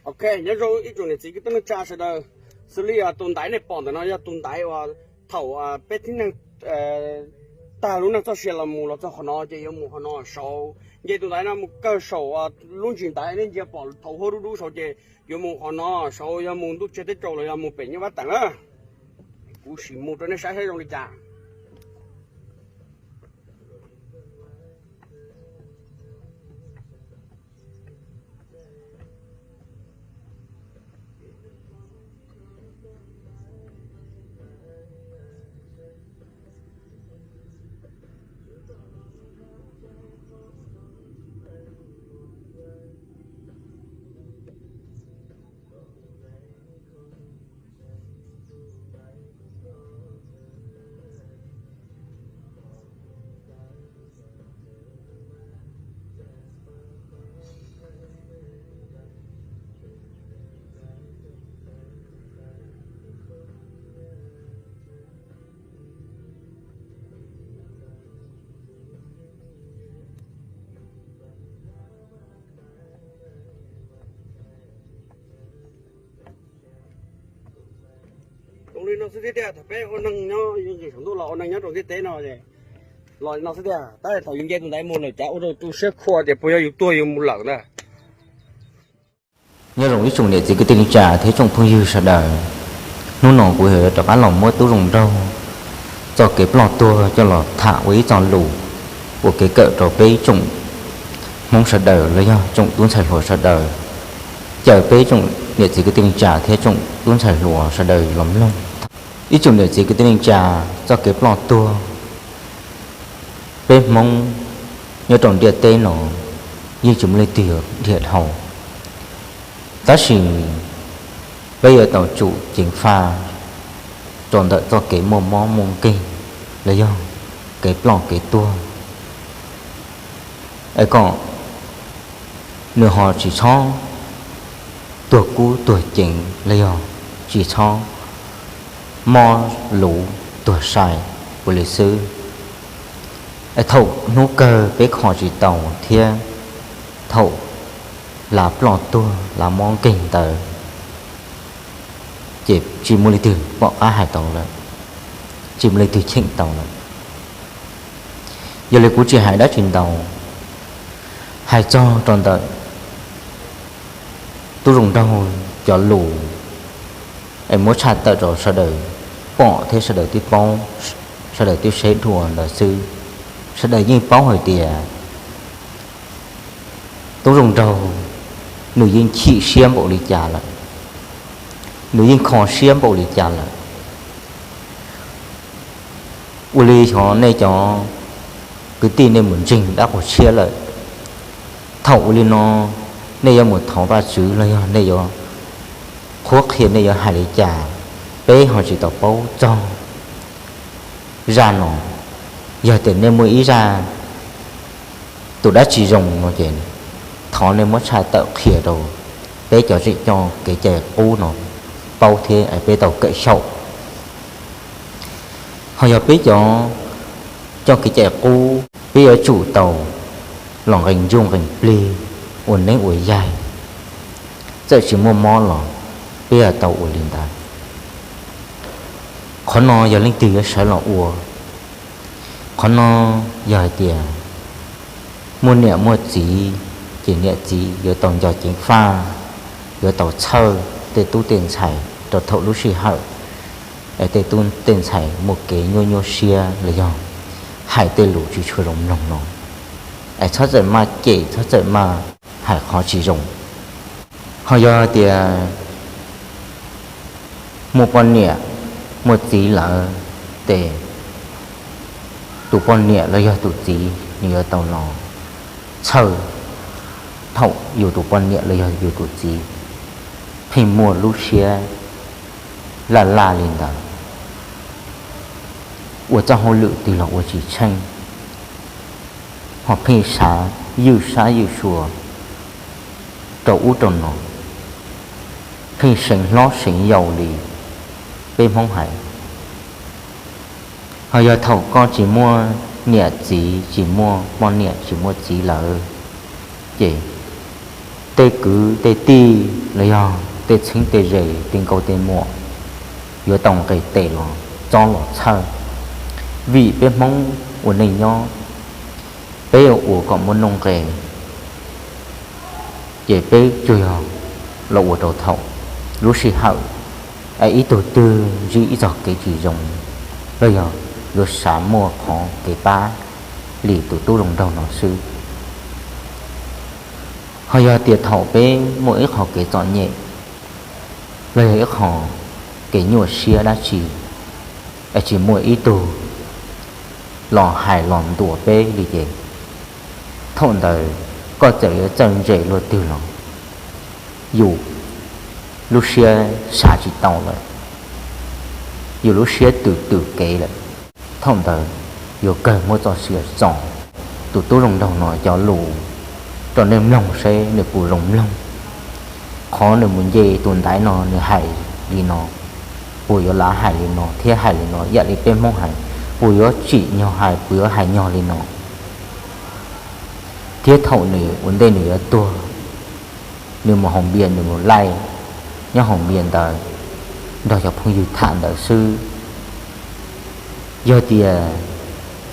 Ok, nyob zoo ib tsoom niam txiv kwv tij neej tsa sawv daws. Xws li tus ntaiv nej pom ntawm no yog tus ntaiv uas thaum peb tib neeg tag lub neej txoj sia los mus los txog qhov no ces yuav mus qhov no saud. Nce tus ntaiv no mus kawg saum lub ntsis ntaiv nej ntsia pom thaum huab dub dub saud ces yuav mus qhov no saud, yog mus ntuj tsev teb tsaus los yog mus pem nyob Vab Teem na. Kuv sim mus rau nej saib saib zoo li cas. Zoo li no xwb thiab tiag, thaum peb ua neeg nyob saum ntuj los ua neeg nyob rau ntiaj teb no los no xwb tiag, tab sis thaum yus nce tus ntaiv mus lawm cas ua rau tu siab khua tias puas yog yus tuag yus mus lawm ntag. Nyob zoo ib tsoom niam txiv kwv tij neej tsa thiab tsoom phooj ywg sawv daws, hnub no kuv yuav rov qab los muab tub zoo nraug txoj kev ploj tuag coj los tham ua ib txoj lus ua kev kawm rau peb tsoom Hmoob sawv daws los yog tsoom tub ntxhais hluas sawv daws, caw peb tsoom niam txiv kwv tij neej tsa thiab tsoom tub ntxhais hluas sawv daws los mloog. Ib tsoom niam txiv kwv tij neej tsa, txoj kev ploj tuag peb Hmoob nyob rau ntiaj teb no yeej tsis muaj leej twg yuav dhia dhau, tab sis peb yuav tau tsum ceev faj rau ntawm txoj kev muaj mob muaj nkeeg los yog kev ploj kev tuag, es kom nws ho tsis txhob tuag kub tuag ceev los yog tsis txhob mob luv tuag sai ua li xwb. Es thaum hnub kawg peb kho tsis tau thiab thaum lav ploj tuag lav mob nkeeg ntawd ces tsis muaj leej twg pom qab hais tau lawm, tsis muaj leej twg cheem tau lawm. Yog li kuv tsis hais dab tsi ntau, hais txog rau ntawm tub zoo nraug cov lus es muab tshaj tawm rau sawv daws pom thiab sawv daws twb paub, sawv daws twb saib dua ntawd xwb. Sawv daws yeej paub hais tias tub zoo nraug nws yeej chim siab npaum li cas lawm, nws yeej kho siab npaum li cas lawm. Ua li xyov nej cov kwv tij nej mus ntseeg dab quas tshiab lawm, thaum ua li no nej yuav mus thov Vajtswv los yog nej yuav qhuab qhia nej yuav hais li cas, peb ho tsis tau paub txog zaj no. Yog tias nej muaj ib zaj tus dab tsi zoo no ces thov nej muab tshaj tawm qhia rau peb cov tseem coj kev cai qub no paub thiab peb tau kawm xyaum. Ho yog peb cov coj kev cai qub, peb yuav tsum tau los nqee ntsuj nqee plig, ua neeb ua yaig, txawm tsis muaj mob los peb yuav tau ua li ntawd. Qhov no yog leej twg yuav sawv los ua? Qhov no yog hais tias muaj niam muaj txiv, ces niam txiv yuav tau nco ceev faj, yuav tau txhawj tej tub tej ntxhais rau thaum lub sij hawm es tej tub tej ntxhais muaj kev nyuaj nyuaj siab los yog hais tej lus tsis tshua zoo mloog no, es txhob txawm maj cem, txhob txawm maj hais qhov tsis zoo. Ho yog hais tias muaj poj niam muaj txiv lawm, ces tus poj niam los yog tus txiv nws yuav tau los txhawj thaum yus tus poj niam los yog yus tus txiv pheej muaj lub siab laj laj li ntawd, ua txoj hauj lwm twg los ua tsis tsheej, ho pheej xav ywj sab ywj sua rau ub rau no, pheej seev hlob seev yau li peb Hmoob hais. Ho yog thaum koj tsis muaj niam txiv, tsis muaj poj niam tsis muaj txiv lawm, ces tej kwv tej tij los yog tej txheeb tej ze, tej nkauj tej muam yuav tau nqes tes los txob los txhawj. Vim peb Hmoob ua neej nyob, peb yuav ua kom muaj nuj nqes, ces peb tsuas yog los ua rau thaum lub sij hawm es ib tug twg ntsib ib txoj kev tsis zoo, los yog yuav xav muaj qhov kev pab li tus tub zoo nraug no xwb. Ho yog tias thaum peb muaj ib qho kev txom nyem, los yog ib qho kev nyuaj siab dab tsi, es tsis muaj ib tug los hais los ntuas peb li ces, thaum ntawd koj txawm yuav txawj ntse luaj twg los yus lub siab xav tsis tau lawm, yus lub siab twm twm kev lawm. Thaum ntawd yuav kawg muab txoj sia txo. Tus tub zoo nraug no cov lus rau nej mloog seb nws puas zoo mloog. Qhov nws mus nce tus ntaiv no nws hais li no, puas yuav lav hais li no thiab hais li no ib yam li peb Hmoob hais, puas yuav tsim nyog hais, puas yuav hais nyog li no. Thiab thaum nws ua ntej nws yuav tuag, nws mus haus npias, nws mus laij nyob haus npias ntawd nrog cov phooj ywg tham ntawd xwb. Yog tias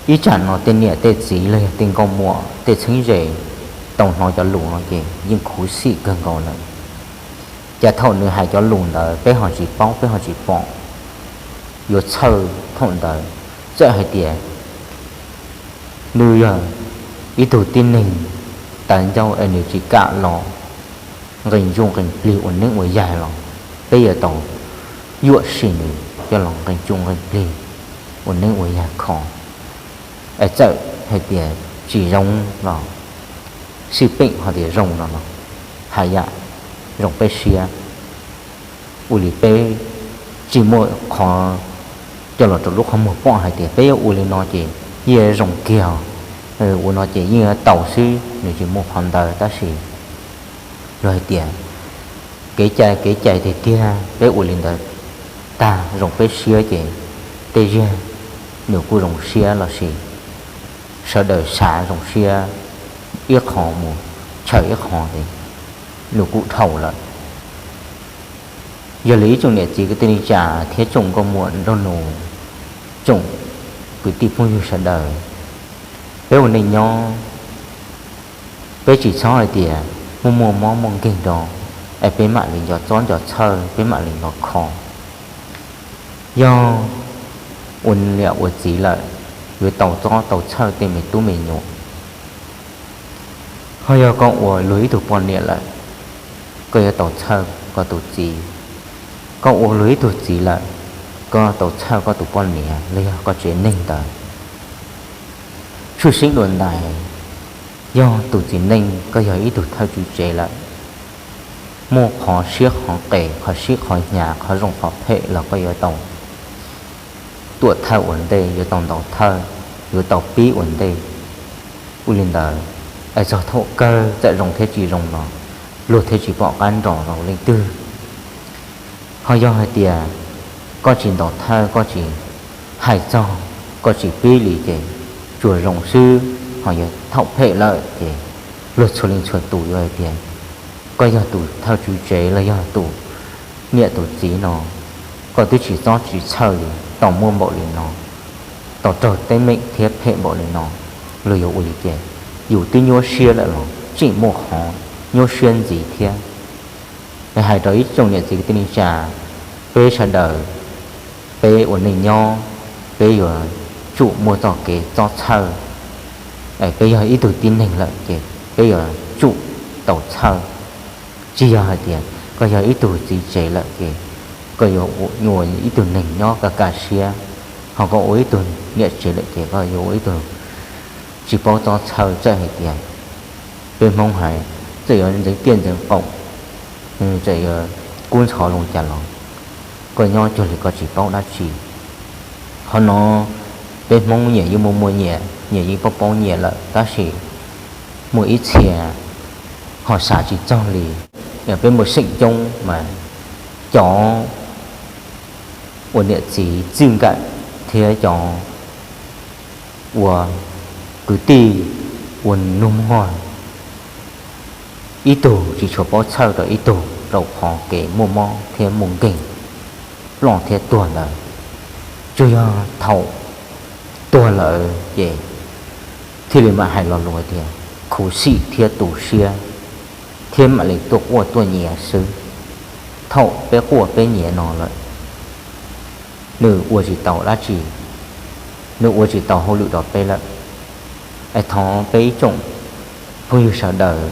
ib tsam no tej niam tej txiv los yog tej nkauj muam tej txheeb ze tau hnov cov lus no ces yeej khuv xim kawg nkaus lawm. Ces thaum nws hais cov lus ntawd peb ho tsis paub, peb ho tsis pom, yuav txhawj thaum ntawd. Txawm hais tias nws yog ib tug tib neeg tawv ncauj es nws tsis kam los nqee ntsuj nqee plig ua neeb ua yaig los peb yuav tau yuam sim nws coj los nqee ntsuj nqee plig ua neeb ua yaig kho. Es txawm hais tias tsis zoo los sib peem ho tias zoo no los haj yam zoo peb siab. Ua li peb tsis muaj qhov coj los rau lub qhov muag pom hais tias peb yuav ua li no ces yeej zoo kiag, ua no ces yeej yuav tau xwb, nws tsis muaj qhov ntawd. Tab sis luag hais tias kev cai kev cai tiag tiag, peb ua li ntawd tag zoo peb siab ces tej zaum nws kuj zoo siab los sis sawv daws xav zoo siab ib qho mus chaw ib qho ces nws kuj dhau lawm. Yog li ib tsoom niam txiv kwv tij neej tsa thiab tsoom nkauj muam nraug nus, tsoom kwv tij phooj ywg sawv daws, peb ua neej nyob, peb tsis txhob hais tias muaj muaj mob muaj nkeeg rau es peb mam li nco txob nco txhawj, peb mam li nco kho. Yog ua niam ua txiv lawm, yuav tau txob tau txhawj tej me tub me nyuam. Ho yog koj ua luag ib tug poj niam lawm, koj yuav tau txhawj koj tus txiv. Koj ua luag ib tug txiv lawm, koj tau txhawj koj tus poj niam los yog koj tsev neeg ntawd. Tshwj xeeb dua ntais, yog tus txiv neej koj yog ib tug thawj tswv tsev lawm, muaj qhov siab qhov qes, qhov sib qhov hnyav, qhov zoo qhov phem los koj yuav tau tuam thawj ua ntej, yuav tau ntaus thawj, yuav tau pib ua ntej. Ua li ntawd, es txog thaum kawg txawm zoo thiab tsis zoo los luag thiaj tsis pom qab nrog rau leej twg. Ho yog hais tias koj tsis ntaus thawj, koj tsis hais txog, koj tsis pib li ces tsuas zoo xwb, ho yog thaum phem lawm ces luag txhua leej txhua tus yuav hais tias koj yog tus thawj tswv tsev los yog tus niam tus txiv no, koj twb tsis txob tsis txhawj li, tau muaj npaum li no, tau raug teeb meem thiab phem npaum li no, luag yuav ua li ces yus twb nyuaj siab lawm los tseem muaj qhov nyuaj siab ntxiv thiab. Es hais rau ib tsoom niam txiv kwv tij neej tsa, peb sawv daws, peb ua neej nyob, peb yuav tsum muaj txoj kev txob txhawj. Peb yog ib tug tib neeg lawm ces peb yuav tsum tau txhawj. Tsis yog hais tias koj yog ib tug txiv tsev lawm ces koj yuav ua ib tug neeg nyob kaj kaj siab, ho koj ua ib tug niam tsev lawm ces koj yuav ua ib tug tsis paub txob txhawj. Txawm hais tias peb Hmoob hais, txawm yuav ntxeev tiaj ntxeev qaum, txawm yuav kub ntxhov loo cas los koj nyob cuag li koj tsis paub dab tsi. Qhov no peb Hmoob nyias yeej muaj muaj nyias, nyias yeej paub paub nyias lawm, tab sis muaj ib txhia ho xav tsis txog li. Peb muaj seem coob mas cov ua niam txiv txij nkawm thiab cov ua kwv tij ua nus muag, ib tug tsis tshua paub txhawj rau ib tug. rau qhov kev muaj mob thiab muaj nkeeg, ploj thiab tuag ntawd. Tsuas yog thaum tuag lawm ces thiaj li mam hais lo lus tias khuv xim thiab tu siab, thiab mam li tuaj quaj tuaj nyiav xwb. Thaum peb quaj peb nyiav no lawm, nws ua tsis tau dab tsi, nws ua tsis tau hauj lwm rau peb lawm. Es thov peb ib tsoom phooj ywg sawv daws,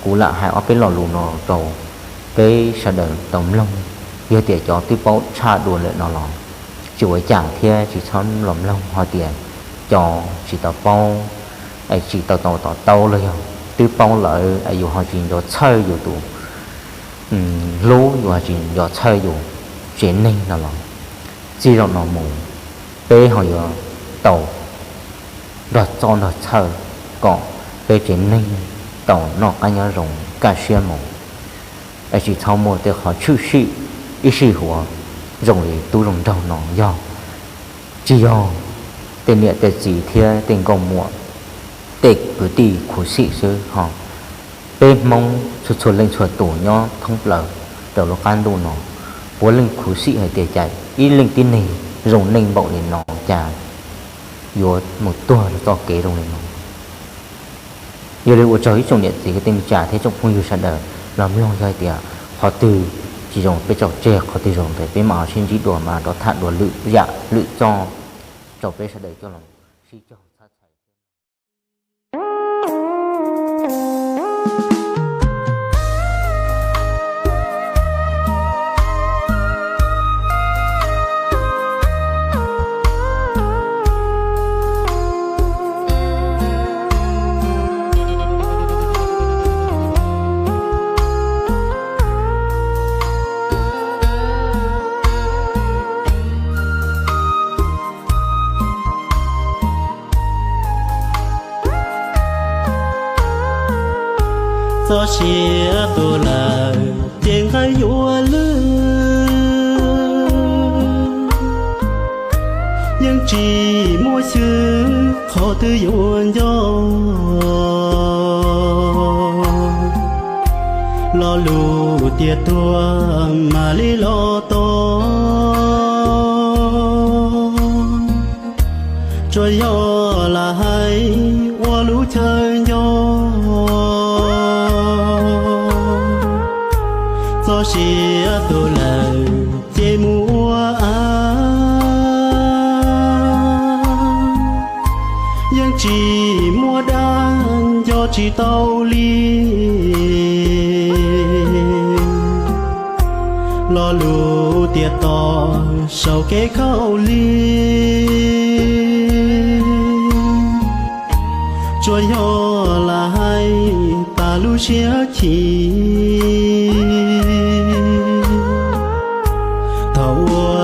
kuv lam hais ob peb lo lus no rau peb sawv daws tau mloog. Yog tias cov twb paub tshaj dua lawm no los tsis ua cas thiab tsis txhob los mloog. Ho tias cov tsis tau paub, tsis tau tau to taub los yog twb paub lawm es yus ho tsis nco txhawj yus tus hlub, yus ho tsis nco txhawj yus tsev neeg no los, txij zaum no mus peb ho yuav tau nrog txoj nrog txhawj kom peb tsev neeg tau noj qab nyob zoo kaj siab mus. Es tsis txhob muaj tej qhov tshwm sim ib sij huam zoo li tub zoo nraug no yog tsis yog tej niam tej txiv thiab tej nkauj muam, tej kwv tij khuv xim xwb ho. Peb Hmoob txhua txhua leej txhua tus nyob thoob plaws rau lub qab ntuj no, puav leej khuv xim hais tias cas ib leej tib neeg zoo neej npaum li no cas yuav mus tuag rau txoj kev zoo li no. Yog li ua tsaug ib tsoom niam txiv kwv tij neej tsa thiab tsoom phooj ywg sawv daws los mloog. Yog hais tias qhov twg tsis zoo peb tso tseg, qhov twg zoo ntawd peb mam ho sib ntsib dua, mam rov tham dua lwm yam lwm txoj rau peb sawv daws coj los sib cog txhab txhais. Txoj sia tu lawm ces nqaij yuav lwj, yeej tsis muaj xyw qhov twg yuav nco. Lo lus tias tuag mam li los tos, tsuas yog lam hais ua lub chaw nco. Txoj sia tu lawm ces mus ua av, yeej tsis muaj dab nco tsis tau li. Lo lus tias tos saum kev khaub lig, tsuas yog lam hais tas lub siab chim. Thaum ua